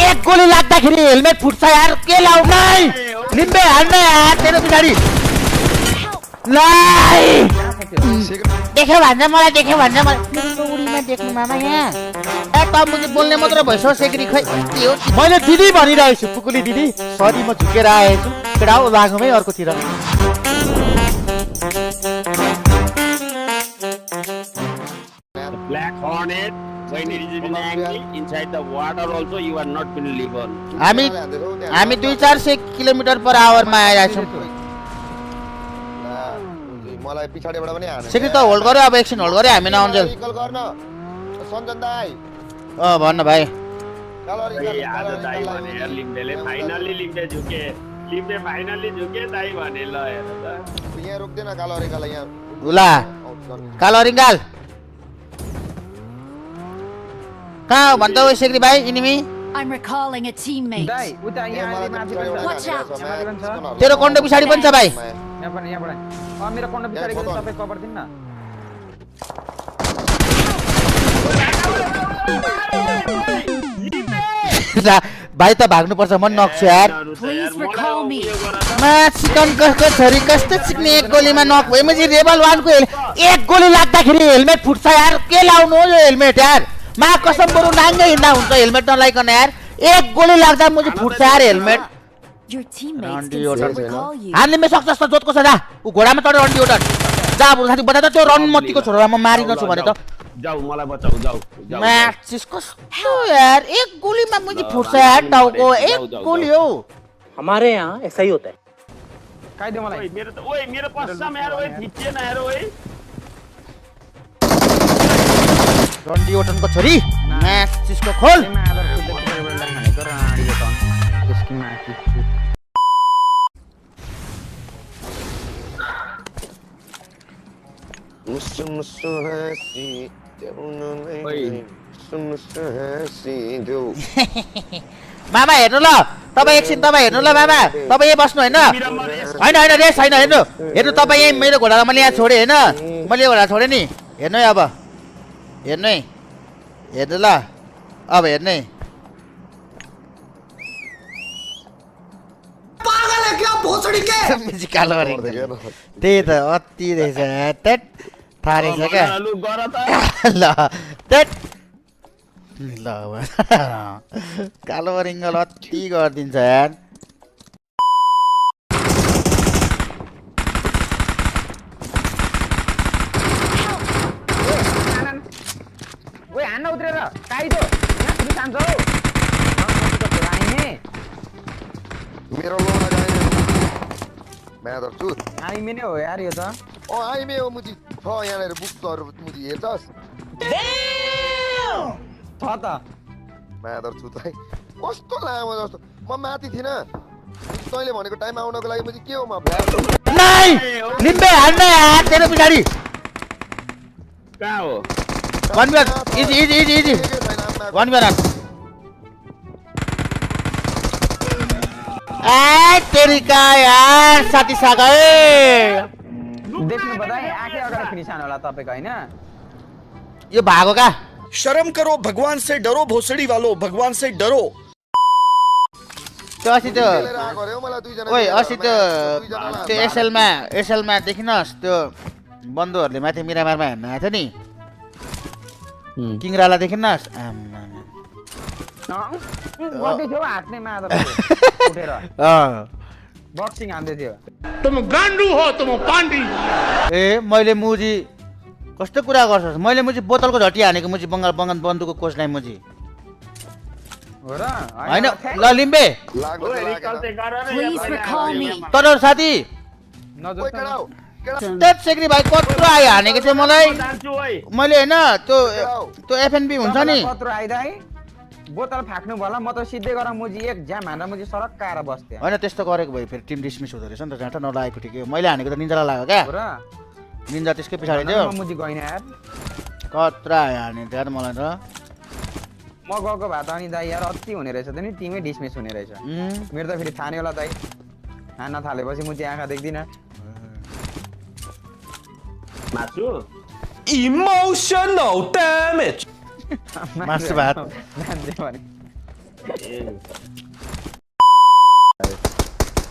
एक गोली लाग्दाखेरि हेलमेट फुट्छ यार के लाउनै लिम्बे हान्न यार तेरो पछाडी लाई देख्यो भन्छ मलाई उडीमा देख्नु मामा यहाँ ए त मुझे बोल्ने मात्र भइसो सेक्री खै के हो मैले दिदी भनिरहेछु पुकुली दिदी सरी म झुकेर आएछु केटाउ लागौमै अर्कोतिर Black Hornet, when it is in angle inside the water also, you are not believable. हामी 2-400 किलोमिटर पर आवरमा आइरहेछौँ मलाई पिछाडीबाट पनि हाने सेक्री त होल्ड गर्यो अब एकछिन होल्ड गर्यो हामी नआउन्जेल कल गर्न सञ्जन दाइ भन्न भाइ आज दाइ भने यार लिम्बेले फाइनली लिम्बे झुके दाइ भने ल हेर त यहाँ रोक्दैन कालो अरिकाल यहाँ उला कालो रिङ्गाल कहाँ हो भन्छ ओ सेक्री भाइ enemy I'm recalling a teammate. दाइ उता यहाँ माथि Watch out. तेरो कन्डो पछाडि पनि छ भाइ यहाँबाट मेरो कन्डो पछाडि सबै कभर दिन्न भाइ त भाग्नुपर्छ मन नक्छु यार Please recall me. मा चिकन कसको छोरी कस्तो चिक्ने एक गोलीमा नक भए मैले रेबल 1 को एक गोली लाग्दाखेरि हेलमेट फुट्छ यार के लाउनु हो यो हेलमेट यार मा कसम बरु नाङ्गे हिँड्दा हुन्छ हेलमेट नलाइकन यार एक गोली लाग्दा मुझे फुट्छ यार helmet Your teammates can still recall you. हान्ने मे सक्छ जस्तो जोतको छ जा उ घोडामा चढ्यो रन्डी ओडर जा बरु साथी बता त त्यो रन मत्तीको छोरा म मारिन छु भने त जाऊ मलाई बचाऊ जाऊ म्याचिस कस्तो यार एक गोलीमा मुझे फुट्छ यार टाउको एक गोली हो हमारे यहाँ ऐसा ही होता है खाइदियो मलाई ओए मेरो पस्सम यार ओए थिचिएन यार ओए रन्डी ओटनको छोरी म्याचिसको खोल मामा हेर्नु ल तपाईँ एकछिन तपाईँ हेर्नु ल मामा तपाईँ यही बस्नु होइन होइन रेस छैन हेर्नु हेर्नु तपाईँ यही मेरो घोडालाई मैले यहाँ छोडेँ होइन मैले यो घोडा छोडेँ नि हेर्नु है अब हेर्नु है हेर्नु ल अब हेर्नु है कालो त्यही त अति रहेछ त्यट थाहा रहेछ क्या ल त्यट ल कालो रिङ्गल अति गरिदिन्छ यार ओए हान्न उत्रेर काइदो यहाँ पनि जान्छ हौ मेरो लोडा गाइन म्यादर छु आइमे नै हो यार यो त आइमे हो मुजी छ यहाँनिर बुक्सहरु मुजी हेर्छस् छ त म्यादर छु त कस्तो लामो जस्तो म माथि थिइन तैले भनेको टाइम आउनको लागि मुजी के हो म नाइ लिम्बे हान्न यार तेरो पछाडी कहाँ हो वन मिनट इजी वन मिनट ए तेरी का यार साथी सागा देख्नु बदाई आँखै अगाडि फिनिस आउनु होला तपाईको हैन यो भागो का शर्म करो भगवान से डरो भोसड़ी वालों भगवान से डरो त्यो अस्ति त्यो ओइ अस्ति त्यो एसएल मा देखिनस् त्यो बन्धुहरुले माथि मिरामारमा हेर्न आएको थियो नि किङराला देखिनस् गर्दै थियो हाट्ने मादर उठेर बक्सिङ हान्दै थियो तुम गांडू हो तुम पांडी ए मैले मुजी कस्तो कुरा गर्छस् मैले मुजी बोतलको झटी हानेको मुजी बंगाल बन्दुकको कोचलाई मुजी हो र हैन ल लिम्बे Please recall me. तर साथी त्यत सेक्री भाइ कत्रो आयो हानेको थियो मलाई मैले हैन त्यो एफएनबी हुन्छ नि कत्रो आइदाइ बोतल फाक्नु भला म त सिधै गएर मुजी एक ज्याम हानेर मुजी सरक्क आएर बस्थे हैन त्यस्तो गरेको भए फेरि टिम डिसमिस हुँदो रहेछ नि त झाटा नलागेको ठिकै हो मैले हानेको त निन्जालाई लाग्यो क्या हो र निन्जा त्यसकै पछाडि थियो म मुजी गइन यार कत्रो आयो हाने थियो यार मलाई त म गएको भए त अनि दाइ यार अति हुने रहेछ त नि टिमै डिसमिस हुने रहेछ मेरो त फेरि थाहा नै होला दाइ हान्न थालेपछि मुजी आँखा देख्दिन मासु emotional damage मासु भात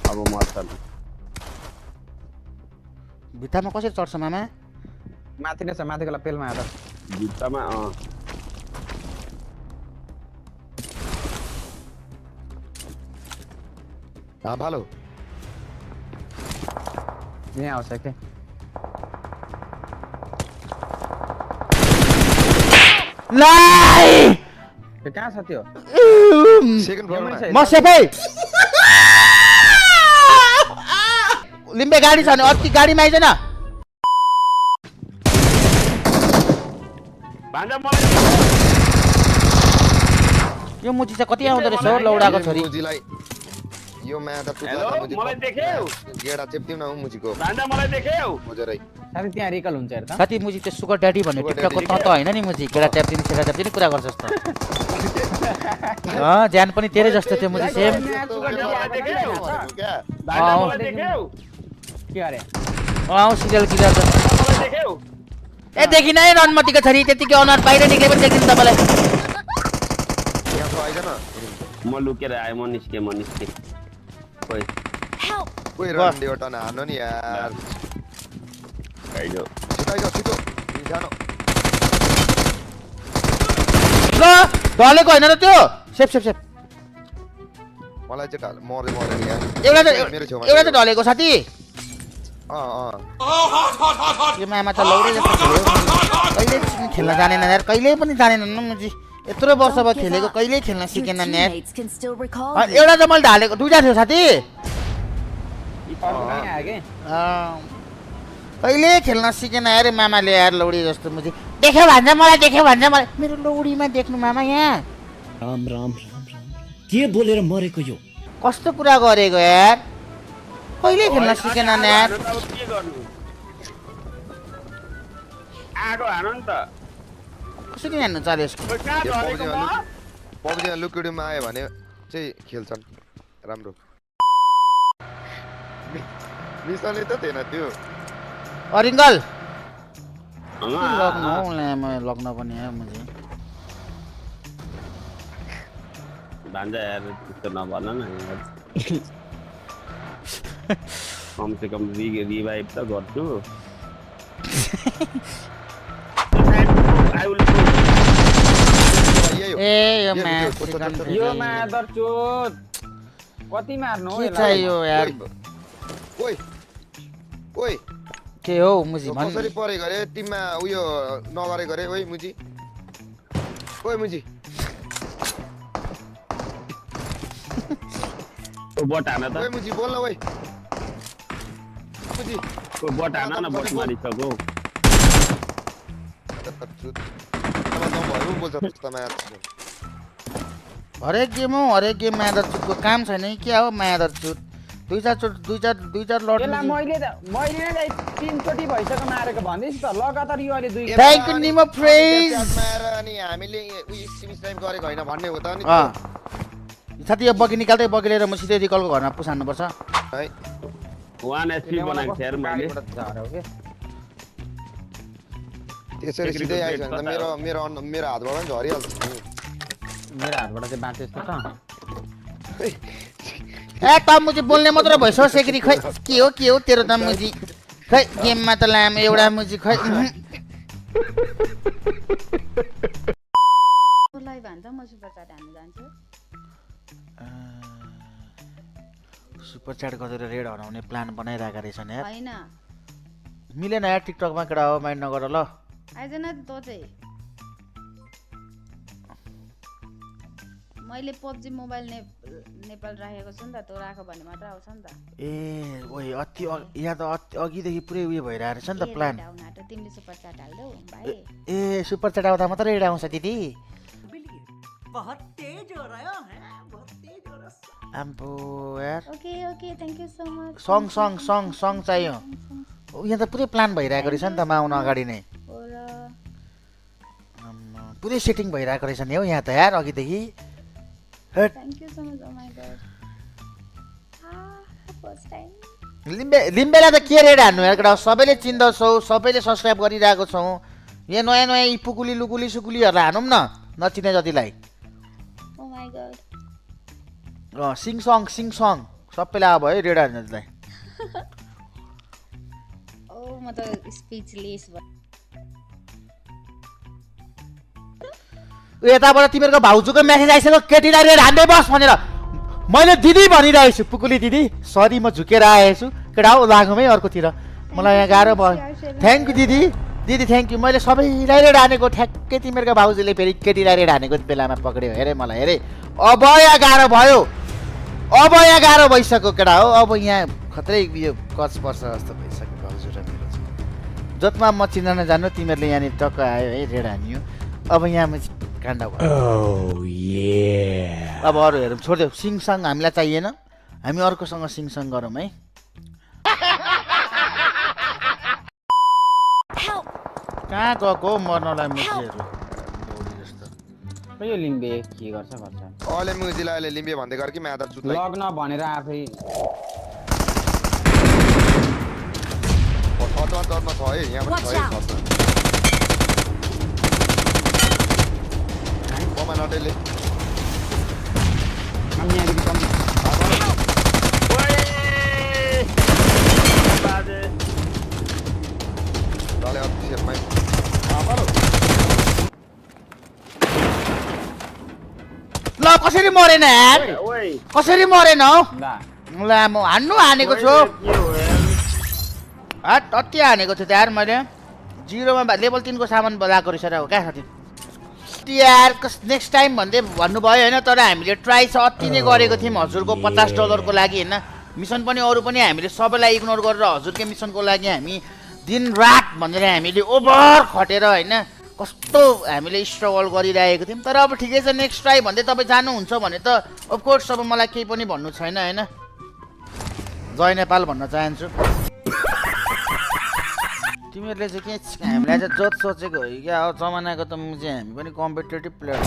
अब मर्छ भित्तामा कसरी चढ्छ मामा माथि नै छ माथिको पेलमा आएर भित्तामा भालो यहाँ आउँछ के लाई त्यो कहाँ छ त्यो सेकेन्ड फ्लोरमा म सेफै लिम्बे गाडी छ भने अति गाडीमा आइज न भान्जा मलाई यो मुची चाहिँ कति आउँदो रहेछ हो लौडाको छोरी मुजीलाई यो माया त हेलो, मलाई देख्यौ? गेडा चेप्दिउ न उ मुजीको भान्जा मलाई देख्यौ मजरै साथी त्यहाँ रिकल हुन्छ हेर त साथी मुची त्यो सुगर ड्याडी भन्ने सुगर टिकटकको ड्याडी त होइन नि मुची केटा ट्याप्दिने सेटा ट्याप्दिने कुरा गर्छ जस्तो ज्यान पनि तेरै जस्तो थियो मुची सेम भान्जा मलाई देख्यौ के अरे सिरियल किलर त मलाई देख्यौ ए देखिन है रनमतीको छोरी त्यतिकै अनुहार बाहिर निक्ले पनि देखिन्छ तपाईँलाई यहाँ छ आइज न म लुकेर आएँ म निस्के खोइ Help! कोही रन देवटा हार्नु नि यार आइजो छिटो जानु ल ढलेको होइन र त्यो सेप मलाई चाहिँ मर्दै मर्दैन यार मेरो छेउमा एउटा त ढलेको साथी अँ यो मामा त लौडै जस्तो खेल्यो कहिले खेल्न जानेन यार कहिले पनि जानेनन् न मुजी यत्रो वर्ष भयो खेलेको कहिले खेल्न Your सिकेनन् यार teammates can still recall you. एउटा त मैले ढालेको दुईटा थियो साथी अर्को कहाँ आयो के कहिले खेल्न सिकेन यार मामाले यार लौडी जस्तो मुजी देख्यो भन्छ मलाई मेरो लौडीमा देख्नु मामा यहाँ राम राम के बोलेर मरेको यो कस्तो कुरा गरेको यार कहिले खेल्न सिकेनन् यार के गर्नु आगो हानु नि त कसरी हान्नु चाल यसको खोइ कहाँ झरेको म पब्जीमा लुकिडीमा आयो भने चाहिँ खेल्छन् राम्रो मिसनले त थिएन त्यो अरिङ्गल अँ, लग्न पनि यार मुझे भान्जा यार त्यस्तो नभन न यार कमसेकम रिभाइभ त गर्छु यही हो ए यो यो म्याच यो मादर चोद कति मार्नु हो के चाहियो यार ओइ के हो मुजी भन् कसरी परे गरे टिममा उयो नगरे गरे ओइ मुजी बट हान त ओइ मुजी बोल न ओइ मुजी बट हान न बट मारिसक्यो हरेक गेम मादर चुटको काम छैन कि क्या हो मादर चुट दुई चार लड यसलाई मैले नै 3 चोटी भइसक्यो मारेको भन्दैछु त लगातार यो अहिले 2 थ्याङ्क यू निमो प्रेज माएर अनि हामीले उयो सिमिस टाइम गरेको होइन भन्ने हो त अनि साथी यो बगी निकाल्दै बगी लिएर म सिधै रिकलको घरमा पुसान्नुपर्छ है 1 एचपी बनाएको थिएँ यार मैले झर्यो के त्यसरी सिधै आइछ भने त मेरो हातबाट पनि झरिहाल्छ मेरो हातबाट चाहिँ बाँचे जस्तो छ ए त मुजी बोल्ने मात्र भइसक्यो सेक्री खै के हो तेरो त मुजी खै गेममा त लाम एउटा मुजी खै लाई भन्छ म सुपर चाट हान्न जान्छु सुपर च्याट गरेर रेड हराउने प्लान बनाइरहेका रहेछन् यार हैन मिलेन यार टिकटकमा केटा हो माइन्ड नगर ल आइज न तँ चाहिँ मैले पब्जी मोबाइल नेपाल राखेको छु नि त तँ राख भने मात्र आउँछ नि त ए ओइ यहाँ त अघिदेखि पुरै उयो भइरहेको रहेछ नि त प्लान तिमीले सुपर चाट हाल्देऊ भाइ ए सुपर च्याट आउँदा मात्रै रेड आउँछ दिदी आम्बो यार okay thank you so much song चाहियो यहाँ त पुरै प्लान भइरहेको रहेछ नि त माउन अगाडि नै पुरै सेटिङ भइरहेको रहेछ नि हौ यहाँ त यार अघिदेखि thank you so much oh my god first time लिम्बेलाई त के रेड हान्नु यार केटा सबैले चिन्दछौ सबैले सब्सक्राइब गरिरहेको छौँ यहाँ नयाँ पुकुली लुकुली सुकुलीहरूलाई हानौँ न नचिने जतिलाई oh my my god sing song सबैलाई अब है रेड हान्नेलाई ओ म त स्पिचलेस यताबाट तिमीहरूको भाउजूको मेसेज आइसक्यो केटीलाई रेड हान्दै बस भनेर मैले दिदी भनिरहेको छु पुकुली दिदी सरी म झुकेर आएछु केटा हो लागौँ है अर्कोतिर मलाई यहाँ गाह्रो भयो थ्याङ्क यू दिदी दिदी थ्याङ्क यू मैले सबैलाई रेड हानेको ठ्याक्कै तिमीहरूको भाउजूले फेरि केटीलाई रेड हानेको बेलामा पक्रियो हेरे मलाई हेरे अब यहाँ गाह्रो भयो अब यहाँ गाह्रो भइसक्यो केटा हो अब यहाँ खत्रै यो कच पर्छ जस्तो भइसक्यो भाउजू र मेरो चाहिँ जतमा म चिन्न नजानु तिमीहरूले यहाँनिर टक्क आयो है रेड हानियो अब यहाँ काण्ड भयो अब अरू हेरौँ छोडिदेऊ सिङसङ हामीलाई चाहिएन हामी अर्कोसँग सिङसङ गरौँ है कहाँ गएको मर्नलाई मुखीहरू यो लिम्बे के गर्छ अहिले मुजीलाई अहिले लिम्बे भन्दै गर कि मादर चुतलाई लग्न भनेर आफै छतमा छ है यहाँ पनि छ है छतमा कमानटेले हामी यहाँदेखि कम डले अति सेपमै ल कसरी मरेन यार कसरी मरेन हौ ल म हानेको छु अति हानेको छु यार मैले 0मा लेभल 3 को सामान लगाएको रहेछ र हो क्या साथी यार नेक्स्ट टाइम भन्दै भन्नुभयो होइन तर हामीले ट्राई चाहिँ अति नै गरेको थियौँ हजुरको $50 को लागि होइन मिसन पनि अरू पनि हामीले सबैलाई इग्नोर गरेर हजुरकै मिसनको लागि हामी दिन रात भनेर हामीले ओभर खटेर होइन कस्तो हामीले स्ट्रगल गरिरहेको थियौँ तर अब ठिकै छ नेक्स्ट ट्राई भन्दै तपाईँ जानुहुन्छ भने त अफकोर्स अब मलाई केही पनि भन्नु छैन होइन जय नेपाल भन्न चाहन्छु तिमीहरूले चाहिँ के हामीलाई चाहिँ जत सोचेको हो क्या अब जमानाको त म चाहिँ हामी पनि कम्पिटेटिभ प्लेयर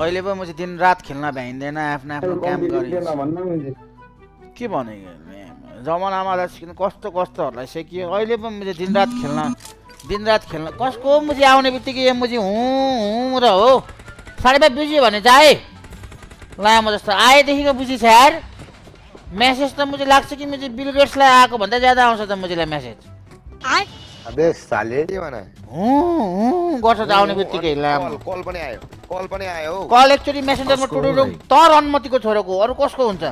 अहिले पो म चाहिँ दिन रात खेल्न भ्याइँदैन आफ्नो आफ्नो काम गरिन्छ के भनेको जमानामा कस्तो कस्तोहरूलाई सिकियो अहिले पो म चाहिँ दिन रात खेल्न कसको मुजी आउने बित्तिकै मुजी हुँ र हो 5:30 बुझ्यो भने चाहिँ लामो जस्तो आएदेखिको बुझी छ यार मेसेज त मुझे लाग्छ कि मुझे बिल गेट्सलाई आएको भन्दा ज्यादा आउँछ त मुझेलाई मेसेज अबे साले के भने गर्छ त आउने बित्तिकै लामो कल पनि आयो कल एक्चुअली मेसेन्जरमा टुडुडुङ तर अनुमतिको छोरोको अरू कसको हुन्छ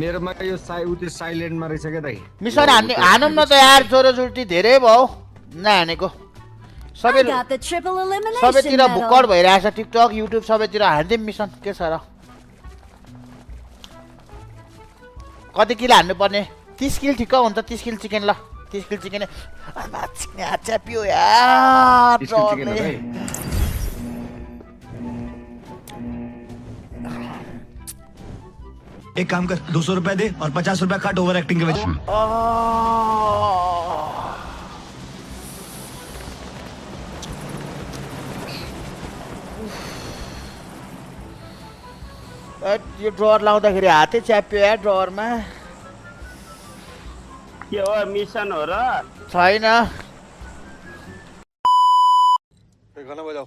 मेरोमा यो साइलेन्टमा रहेछ क्या दाइ मिसन हानौँ न त यार चोरोचुर्टी धेरै भयो नहानेको I got the triple elimination सबैतिर भुक्कड medal. भइरहेछ टिकटक युट्युब सबैतिर हान्दिउँ मिसन के छ र कति किलो हान्नुपर्ने 30 किलो ठिक्क हुन्छ 30 किलो चिकन ल 30 किलो चिकन च्यापियो यार एक काम कर 200 रुपए दे और 50 रुपए काट ओवर एक्टिंग के वजह यो ड्रर लाउँदाखेरि हातै च्याप्यो यार ड्ररमा के हो मिसन हो र छैन गाना बजाऊ